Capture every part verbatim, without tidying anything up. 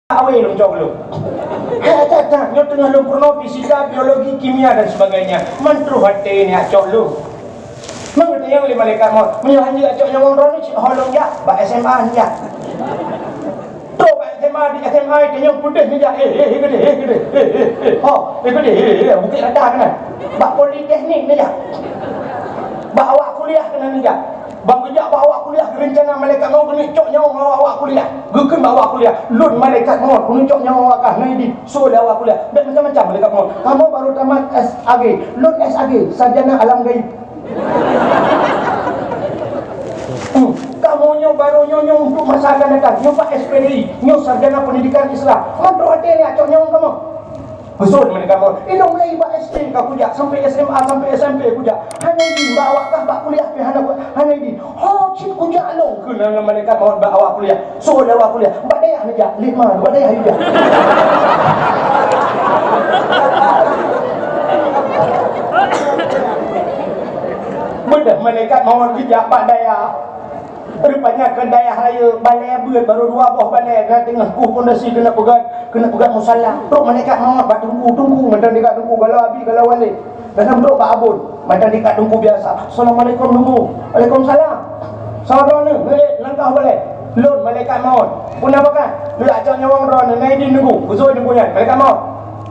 awé lôn cok lôn. Hai aja dah, nyoe teungoh lôn peurunoe fisika, biologi, kimia dan sebagainya. Man troh até nyoe cok lôn. Meunyoe tanyong lé malaikat maut, meunyoe hanjeuet cok nyawöng droeneuh, cit ho lôn jak, bak S M A han jak. Trok bak S M A, di S M A tanyong peudeh neujak, eh, eh, eh, keudeh, eh, keudeh, eh, eh, eh, ho, eh, keudeh, eh, eh, bukét rata keunan. Bak politeknik neujak. Bak awak kuliah keunan neujak. Ban geujak bak awak kuliah, geurencana malaikat maut keuneuk cok nyawöng awak-awak kuliah. Geukheun bak awak kuliah, "Lôn malaikat maut, keuneuk cok nyawöng awak kah, Naidi." Soe lé awak kuliah? Bèk macam-macam malaikat maut. "Kamoe barô tamat S A G." "Lôn S A G, sarjana alam gaib." Hmm. "Kamoe nyoe barô nyoe, nyoe untuk masa akan datang. Nyoe bak S P D I, nyoe sarjana pendidikan Islam." Man troh até nyoe cok nyawöng kamoe. Geusut malaikat maut. Ilôn mulai bak S D ka kujak, sampai S M A, sampai S M P kujak. Hana idin bak awak kah, bak kuliah pih hana, hana idin. Ho cit kujak lôn keunan malaikat maut bak awak kuliah. Soe lé awak kuliah? Bak dayah neujak, lé ma, bak dayah neujak. Beudôh malaikat maut geujak bak dayah. Rupanya keu dayah rayeuk, balèe beuet, barô dua boh balèe, na teungoh kueh pondasi keuneuk peugöt, keuneuk peugöt musala. Trok malaikat maut bak teungku, teungku, mantong teuka teungku, gohlom abi, gohlom walèe. Dalam trok bak abon, mantong teuka teungku biasa. "Assalamualaikum, teungku." "Waalaikumsalam." "Soe droeneuh?" "Ngeut, langkah balèe." "Lôn malaikat maut." "Peue na pakat?" "Lôn jak cok nyawöng droeneuh, na idin teungku." Geusut teungku nyan, malaikat maut.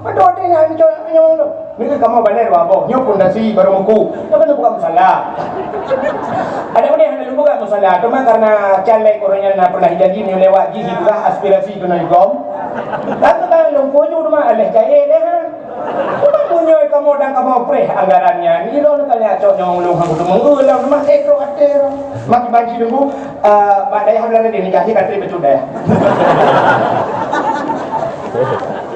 "Adoh, até nyan cok nyawöng lôn." "Nyoe kamoe balèe dua boh, nyoe pondasi barô meuku. Nyoe keuneuk buka musala." Ada udeh hana lôn buka musala, teuma karena caleg ureueng nyan na pernah jadi nyoe lewat jih jipeugah aspirasi keunoe gom. Tapi kan lôn kuju teuma alèh cair deh. Teuma meunyoe kamoe dan kamoe preh anggaran nyan, ilôn ka lheueh cok nyawöng lôn hang kuteumèe, eh, lôn teuma eh trok até lôn. Makin banci teungku, eh, bak dayah Blang Radéh ni jadi katri bacut dayah.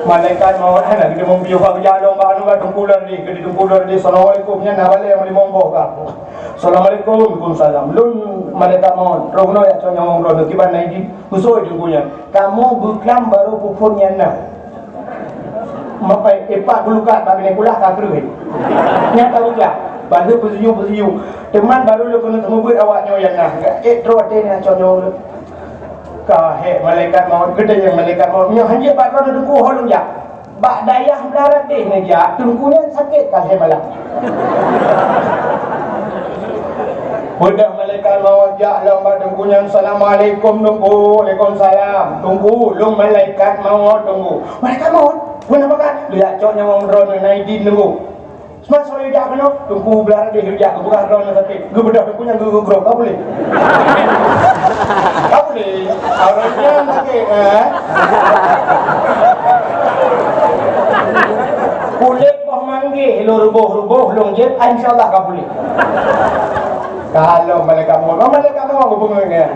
Malaikat maut hana geudeungoe piôh ka geujalong bak anu bak teungku lôn di, keu di teungku lôn di, "Assalamualaikum." Nyan na balèe limong boh ka. "Assalamualaikum." "Waalaikumsalam." "Lôn malaikat maut, droeneuh jak cok nyawöng droeneuh, kiban na idin?" Geusut teungku nyan. "Kamoe beuklam barô peuphôn nyan na. Mapai, eh, pat beulukat bak binéh kulah ka kreueh." Nyan ka beuklam. Ban lheueh peusiyup-peusiyup. Teuma barô lôn keuneuk seumeubeuet awak nyoe nyang na. Eh, trok até nyoe cok nyawöng lôn. Ka hék malaikat maut, geutanyong malaikat maut, "Meunyoe hanjeuet bak droeneuh teungku, ho lôn jak?" "Bak dayah Blang Radéh neujak, teungku nyan sakét ka lhèe malam." Beudôh malaikat maut jak lom bak teungku nyan, "Assalamualaikum, teungku." "Waalaikumsalam." "Teungku, lôn malaikat maut, teungku." "Malaikat maut? Peue na pakat?" "Lôn jak cok nyawöng droeneuh, na idin, teungku." Seumah soe jak keunoe, teungku Blang Radéh jak, geupeugah droeneuh sakét. Geubeudôh teungku nyan geugrok, ka puléh. Ka puléh. Awak nyan sakét, eh. Kulét boh manggéh lôn ruboh-ruboh, lôn jieb, insya Allah ka puléh. Kalau malaikat maut, malaikat maut geupeungeut nyan.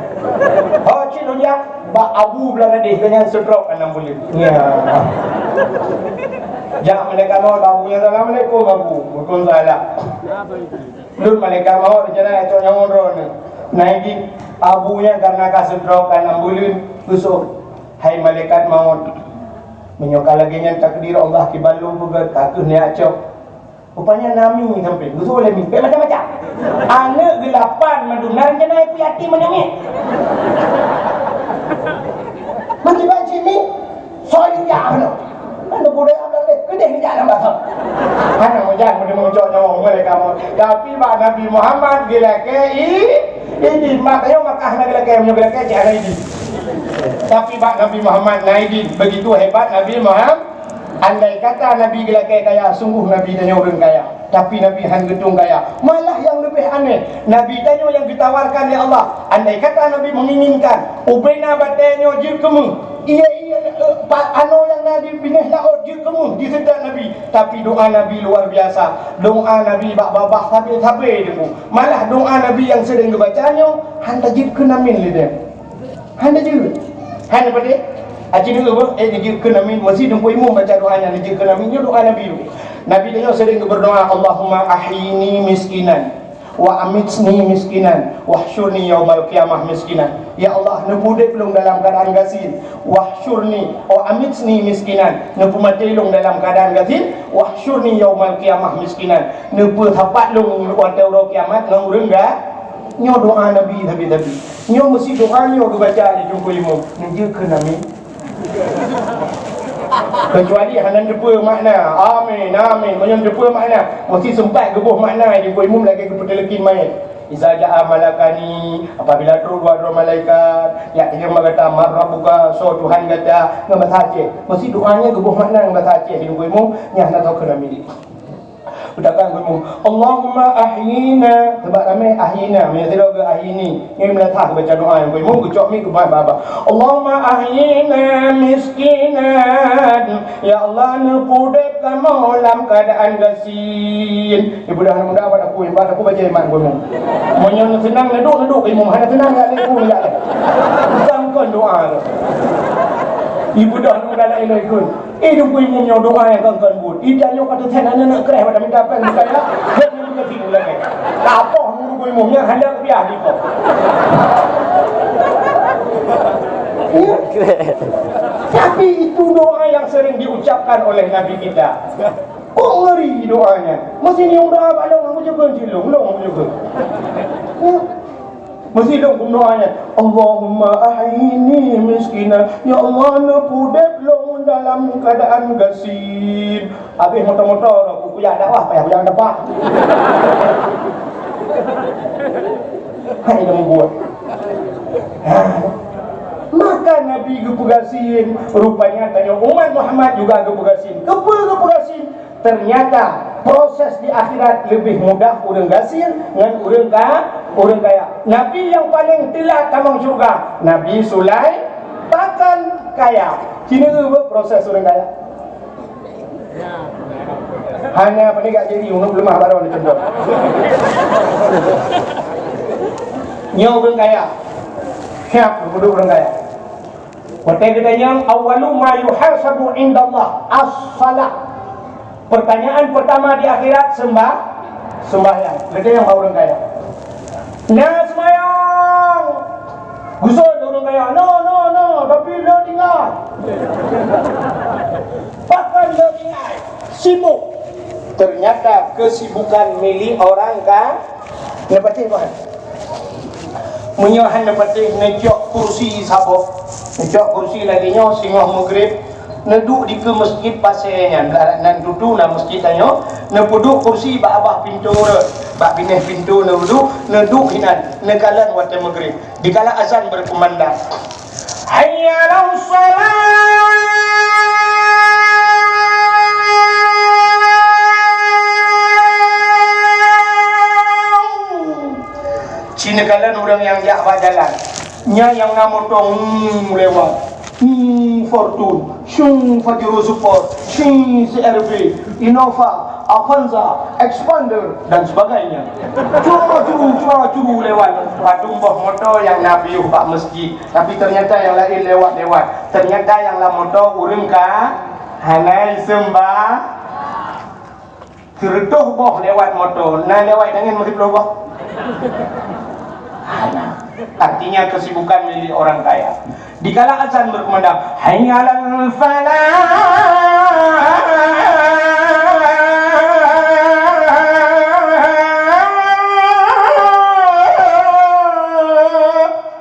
Ho cit lôn jak. Bak Abu Blang Radéh, keu nyan stroke anang buleuen. Ya. Jak malaikat maut bak Abu nyan, "Assalamualaikum, Abu." "Waalaikumsalam." "Lôn malaikat maut, rencana cok nyawöng droeneuh." Nah, ini Abu nyan karena ka stroke anang buleuen, geusut. "Hai malaikat maut, meunyoe ka lagèe nyan takdir Allah, kiban lôn peugöt, ka kheueh neujak cok." Rupanya na mi sampéng, geusut lé mi, bèk macam-macam. Aneuk geulapan mandum, na rencana ipeuyatim aneuk miet. Makin banci mi, soe jak keunoe. Aneuk budaya bilang deh, keudeh jak lam basah. Aneuk meujan, meudeungoe cok nyoe, mulai kamoe. Tapi bak Nabi Muhammad geulakèe i, idin. Mak tanyoe Makkah na geulakèe, meunyoe geulakèe cit hana idin. Tapi bak Nabi Muhammad na idin. Begitu hebat Nabi Muhammad. Andai kata Nabi geulakèe kaya, sungguh Nabi tanyoe ureueng kaya. Tapi Nabi han geutueng kaya. Malah nyang leubeh aneh, Nabi tanyoe nyang geutawarkan lé Allah. Andai kata Nabi menginginkan, ubena batèe nyoe jeuet keu méuh, ié-ié, eh, pa-, anoe nyang na di binéh laôt jeuet keu méuh diseutôt Nabi. Tapi doa Nabi luar biasa. Doa Nabi bak babah sabe-sabe deungoe. Malah doa Nabi nyang seuring geubaca nyoe han tajeuet keu amin lé deh. Hana jeuet. Hana padé. Aci deungoe beuh, eh, neujeuet keu amin. Meusi Teungku Imum baca doa nyan, neujeuet keu amin. Nyoe doa Nabi. Nabi tanyoe sering berdoa, "Allahumma ahyini miskinan, wa amitni miskinan, wahsyurni yaumal qiyamah miskinan." Ya Allah, neupeuudép lôn dalam keadaan gasien. Wahsyurni, wa amitni miskinan. Neupeumaté lôn dalam keadaan gasien. Wahsyurni yaumal qiyamah miskinan. Neupeusapat lôn watèe uroe kiamat ngon ureueng ga-, Nyoe doa Nabi sabe-sabe. Nyoe meusi doa nyoe geubaca lé Teungku Imum. Neujeuet keu amin. Keucuali hana teupeue makna. Amin, amin. Meunyoe teupeue makna, meusti seumpat geuboh makna di buku imum lagèe geupeuteuleukén manyèt. Iza jaa malakani, apabila trok dua droe malaikat, jak tanyong bak gata, "Man rabbuka?" Soe Tuhan gata? Ngon bahasa Aceh. Meusti doa nyan geuboh makna ngon bahasa Aceh di buku imum, nyan hana teukeuna milék. Peudakah geumu, "Allahumma ahyina," sabab ramé "ahyina", meunyoe sidroe geu "ahyini." Nyoe meunasah geubaca doa nyang geumu, geucok mic geuba baba. "Allahumma ahyina miskinan." Ya Allah, neupeudép kamoe lam keuadaan gasien. Ibudah muda bak aku, bak aku baca iman geumu. Meunyoe seunang neuduek, neuduek imum, hana seunang jak lé, jak lé. Bukan kon doa tu. Ibudah muda laén-laén ikut. Eh, Teungku Imum nyoe doa nyang kon-kon buet. Ida nyoe ka teusen aneuk-aneuk kreh pada minta péng bukan ya. Hek ni bukan sini lagi. Tapoh Teungku Imum nyang hana kupiah di kau. Ya. Tapi itu doa yang sering diucapkan oleh Nabi kita. Kok ngeri doanya. Mesti ni doa bak long, aku juga cilong, long, aku juga. Ya. Meusidong keunoe nyan, "Allahumma ahyini miskina." Ya Allah, neupeudép lôn dalam keuadaan gasien. Habéh moto-moto dah, kujak dakwah payah kujak dakwah. Hai dah membuat. Ha. Maka Nabi geupeugasien, rupanya tanyoe umat Muhammad juga geupeugasien. Keupeue geupeugasien? Ternyata proses di akhirat lebih mudah ureuëng gasien ngon ureuëng ka, ureuëng kaya. Nabi nyang paléng teulat tamong syeuruga, Nabi Sulaiman, pakon kaya. Cina proses ureuëng kaya. Hana paléng gak jadi ureuëng lemah baru ni contoh. Nyoe ureuëng kaya. Siap duduk ureuëng kaya. Watée geutanyong, "Awwalu ma yuhasabu indallah as-salah." Pertanyaan pertama di akhirat sembah, sembahyang. Geutanyong bak ureuëng kaya. "Na sembahyang?" Gusot ureuëng kaya, "No, no, no, tapi le tinggai." Pakon le tinggai? Sibuk. Ternyata kesibukan milik orang ka-, neupatéh Tuhan. Meunyoe hana neupatéh, neucok kursi saboh. Neucok kursi lagée nyoe singoh meugreb, neuduek dikeue meuseujid Pasé nyan, blah nan tutu na meuseujid tanyoe, neupeuduek kursi bak babah pintoe rot, bak binéh pintoe neuduek, neuduek hinan, neukalon watée meugreb. Dikala azan berkumandang, "Hayya 'alas shalah!" Cina kalon ureuëng nyang jak bak jalan. Nya nyang na moto, hmm, lewat. Hmm, Fortune, Shung Pajero Sport, Shung C R V, Innova, Avanza, Xpander, dan sebagainya. Curu-curu, curu-curu lewat. Padum boh moto nyang na piôh bak meuseujid. Tapi ternyata nyang laén lewat-lewat. Ternyata nyang lam moto ureuëng ka hana seumbah. Sireutoh boh lewat moto, na lewat dengan meusiplôh boh? Hana. Artinya kesibukan milik orang kaya. Dikala azan berkumandang, "Hayya 'alal falah!"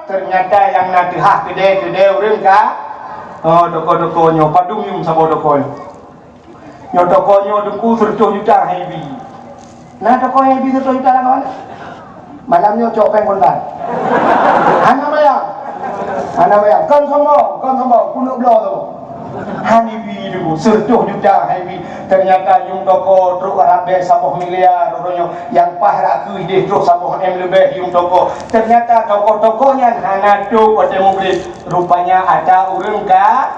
Ternyata nyang na teuhah keudè-keudè ureuëng ka, oh, toko-toko nyoe, padum yum saboh toko nyoe. Nyoe toko nyoe Teungku sireutoh juta han ibi. Na toko nyang ibi sireutoh juta lam kawan? Malam nyoe cok péng kontan. Hana bayar. Hana bayar. Kon sombong, kon sombong. Keuneuk bloe sombong. Han ibi Teungku, sireutoh juta han ibi. Ternyata yum toko trok rab bèe saboh miliar uroe nyoe. Nyang paih rak keuh ideh trok saboh M leubeh yum toko. Ternyata toko-toko nyan hana tôp watèe mugreb. Rupanya atra ureueng ka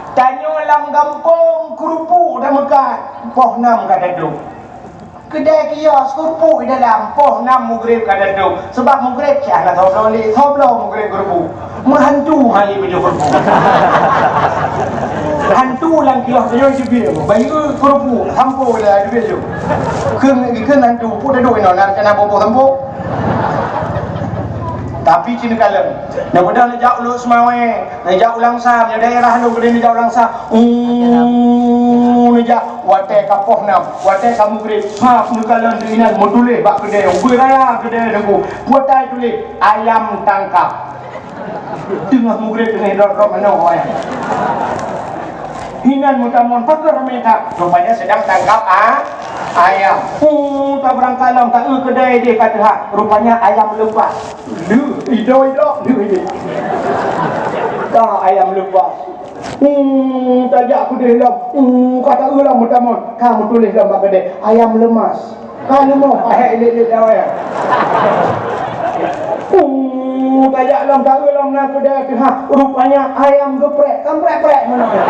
Tanyoe lam gampông keurupuk tameukat, poh nam ka tadôk. Keudè kios keurupuk di dalam, poh nam mugreb ka tadôk. Sabab mugreb cit hana soe bloe lé, soe bloe mugreb keurupuk. Meuhantu han lé beujoh keurupuk. Hantu lam kios tanyoe jeubieng, bayeue keurupuk, sampoe lé jeubieng. Kheun, kheun hantu, peue tadôk inoe, na rencana boh-boh sampoe. Tapi cit neukalon. Neubeudôh neujak u Lhokseumawe. Neujak u Langsa, nyoe daerah lôn keudeh neujak u Langsa. Uh, neujak watèe ka poh nam, watèe ka mugreb, sab neukalon teuh inan meutuléh bak keudè, ubé raya keudè Teungku. Peue tuléh, "Ayam tangkap." Teungoh mugreb teungoh idrop-drop manoe awai. Inan meutamong pakon ramé that. Rupanya sedang tangkap a-, ayam. Uh, tabeurangkat lom, taeu keudè idéh ka teuhah. Rupanya ayam lepas. Leuh, idrop-idrop, leuh idéh. Ka ayam lepas. Uh, tajak keudéh lom. Uh, ka taeu lom meutamong. Ka meutuléh lom bak keudè, ayam lemas. Ka leumoh, pahèk ilét-ilét dawai. Uh, tajak lom, taeu lom na keudè teuhah. Rupanya ayam geuprek, kan prek-prek meunoe.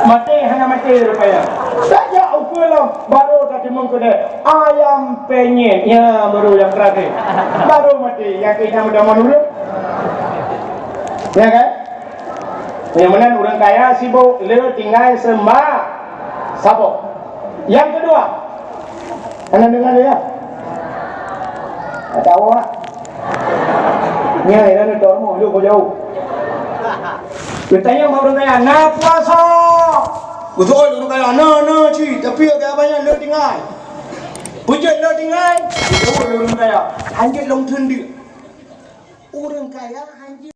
Maté hana maté rupanya. Tajak ukeue lom, baru tateumeung keudè, ayam penyet. Ya, baru nyang terakhir. Baru maté, nyang keu nyang meutamong dulu. Ya kan? Nyang meunan ureueng kaya sibok, le tinggai seumba-, saboh. Nyang keudua, hana deungoe lé, ya? Ka tawoe lah. Nyan, nyan, nyan, teurimong, lôn bak jaweueb. Geutanyong bak ureueng kaya, "Na puasa?" Geujaweueb ureueng kaya, "Na, na, cit, tapi agak banyak le tinggai." Peue jeuet le tinggai? Geujaweueb ureueng kaya, "Hanjeuet lôn theun deuek." Ureueng kaya hanjeuet